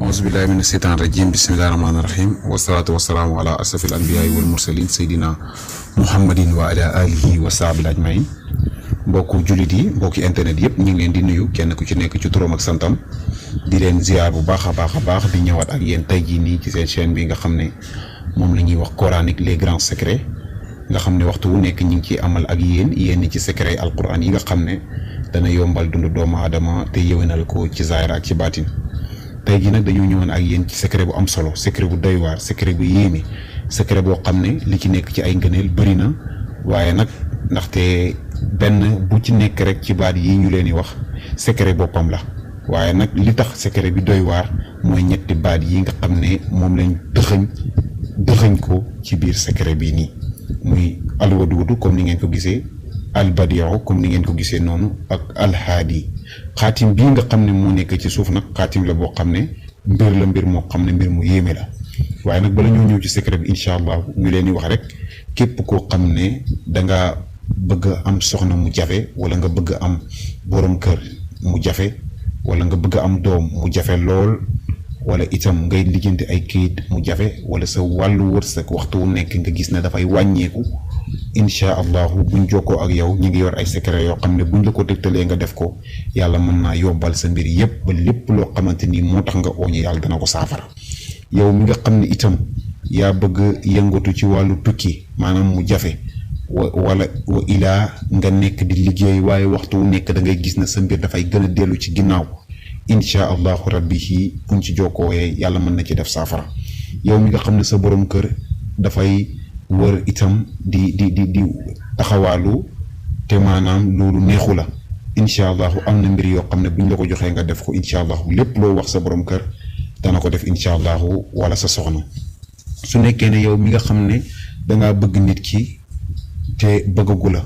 أعوذ بالله من الشيطان الرجيم بسم الله الرحمن الرحيم والصلاة والسلام على أشرف الأنبياء والمرسلين سيدنا محمد وعلى آله وصحبه أجمعين mbokku jullit yi mbokki internet yëpp ñu ngi leen di nuyu kenn ku ci nekk ci turam ak santam di leen ziar bu baax a baax di ñëwaat ak yéen tey jii nii ci seen chaîne bi nga xam ne moom la ñuy wax coranique les grands secrets nga xam ne waxtu wu nekk ñu ngi ciy amal ak yéen ci secret alquran yi nga xam ne dana yombal dund doomu aadama te yéwénal ko ci zaahir ak ci baatin tey jii nag dañoo ñëwoon ak yéen ci secret bu am solo secret bu doy waar secret bu yéeme secret boo xam ne li ci nekk ci ay ngëneel bëri na waaye nag ndaxte benn bu ci nekk rek ci baat yi ñu leen di wax secret boppam la waaye nag li tax secret bi doy waar mooy ñetti baat yi nga xam ne moom lañ dëxëñ ko ci biir secret bi nii muy alwaduudu comme ni ngeen ko gisee albadiu comme ni ngeen ko gisee noonu ak alhaadi xaatim bii nga xam ne moo nekk ci suuf nag xaatim la boo xam ne mbir moo xam ne mbir mu yéeme la waaye nag bala ñoo ñëw ci secret bi incha allah ñu leen di wax rek képp koo xam ne danga bëgg am soxna mu jafe wala nga bëgg am borom kër mu jafe wala nga bëgg am doom mu jafe lool wala itam ngay lijjanti ay kayit mu jafe wala sa wàllu wërsëg waxtu wu nekk nga gis ne dafay wàññeeku incha allahu buñ jokkoo ak yow ñi ngi yor ay secret yoo xam ne buñ la ko tegtalee nga def ko yàlla mën naa yombal sa mbir yépp ba lépp loo xamante ni moo tax nga ooñe yàlla dana ko saafara yow mi nga xam ne itam yaa bëgg yëngatu ci wàllu tukki maanaam mu jafe wala wa ilaa nga nekk di liggéey waaye waxtu wu nekk da ngay gis ne sa mbir dafay gën a dellu ci ginnaaw incha allahu rabbi yi buñ ci jokkooyee yàlla mën na ci def saafara yow mi nga xam ne sa borom kër dafay wër itam di taxawaalu te maanaam loolu neexu la incha allahu am na mbir yoo xam ne buñ la ko joxee nga def ko incha allahu lépp loo wax sa borom kër dana ko def incha allahu wala sa soxna su nekkee ne yow mi nga xam ne dangaa bëgg nit ki te bëggagu la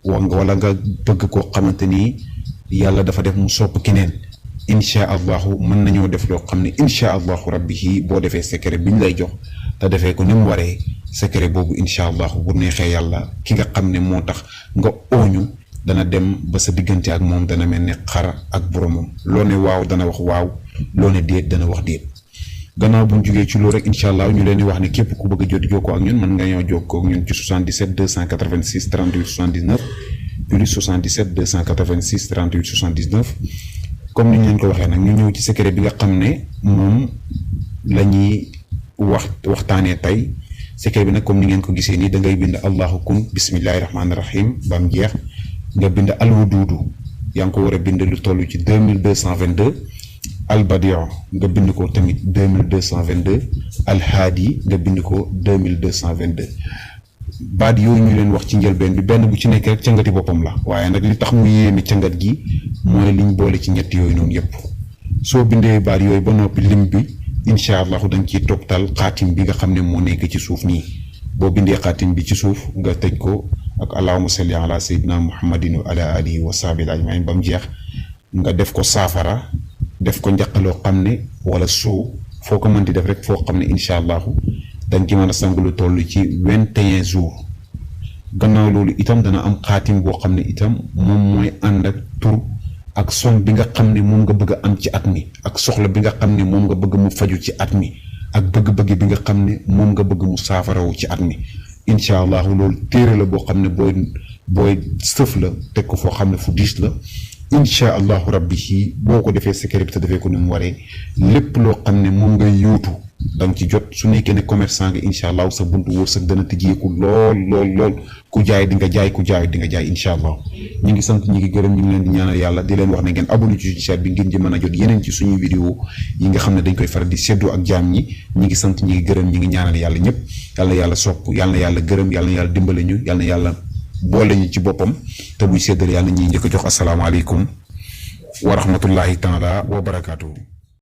wala nga bëgg koo xamante ni yàlla dafa def mu sopp keneen incha allahu mën nañoo def loo xam ne incha allahu rabbi yi boo defee secret bi ñu lay jox te defee ko ni mu waree secret boobu incha allahu bu neexee yàlla ki nga xam ne moo tax nga ooñu dana dem ba sa diggante ak moom dana mel ne xar ak boromam loo ne waaw dana wax waaw loo ne déet dana wax déet gannaaw bu ñu jógee ci loolu rek incha allah ñu leen di wax ne képp ku bëgg a jokkoo ak ñun mën nga ñoo jokkoo ak ñun ci 77 286 38 79 plus 77 286 38 79 comme ni ñu leen ko waxee nag ñu ñëw ci secret bi nga xam ne moom la ñuy waxtaanee tey secret bi nag comme ni ngeen ko gisee nii da ngay bind allahu kun bismillahi rahmaani rahim ba mu jeex nga bind alwaduudu yaa ngi ko war a bind lu toll ci 2222. albadion nga bind ko tamit 2222 alhaadi nga bind ko 2222 baat yooyu ñu leen wax ci njëlbeen bi benn bu ci nekk rek cangati boppam la waaye nag li tax mu yéeme cangat gi mooy liñ boole ci ñett yooyu noonu yépp soo bindee baat yooyu ba noppi lim bi incha allahu dañ ciy toptal xaatim bi nga xam ne moo nekk ci suuf nii boo bindee xaatim bi ci suuf nga tëj ko ak allahumma salli ala sayyidina muhammadin wa ala alihi wa sahbihi ajmain ba mu jeex nga def ko saafara def ko njaqaloo xam ne wala suu foo ko mën di def rek foo xam ne incha allahu dañ ci mën a sang lu toll ci 21 jours gannaaw loolu itam dana am xaatim boo xam ne itam moom mooy ànd ak tur ak som bi nga xam ne moom nga bëgg a am ci at mi ak soxla bi nga xam ne moom nga bëgg mu faju ci at mi ak bëgg-bëgg bi nga xam ne moom nga bëgg mu saafarawu ci at mi incha allahu loolu téere la boo xam ne booy sëf la teg ko foo xam ne fu diis la incha allahu rabbi yi boo ko defee secret bi te defee ko ni mu waree lépp loo xam ne moom ngay yóotu da nga ci jot su nekkee ne commerçant nga incha allah sa buntu wërsëg dana tijjeeku lool ku jaay di nga jaay ku jaay di nga jaay incha allah ñi ngi sant ñi ngi gërëm ñu ngi leen di ñaanal yàlla di leen wax ne ngeen abonné ci chaîne bi ngeen di mën a jot yeneen ci suñuy vidéo yi nga xam ne dañ koy faral di séddoo ak jaam ñi ñi ngi sant ñi ngi gërëm ñi ngi ñaanal yàlla ñëpp yàlla na yàlla sopp yàlla na yàlla gërëm yàlla na yàlla dimbale ñu yàlla na yàlla boole ñu ci boppam te buy séddale yàlla ñuy njëkk a jox asalaamaaleykum wa rahmatullahi taala wa barakaatu.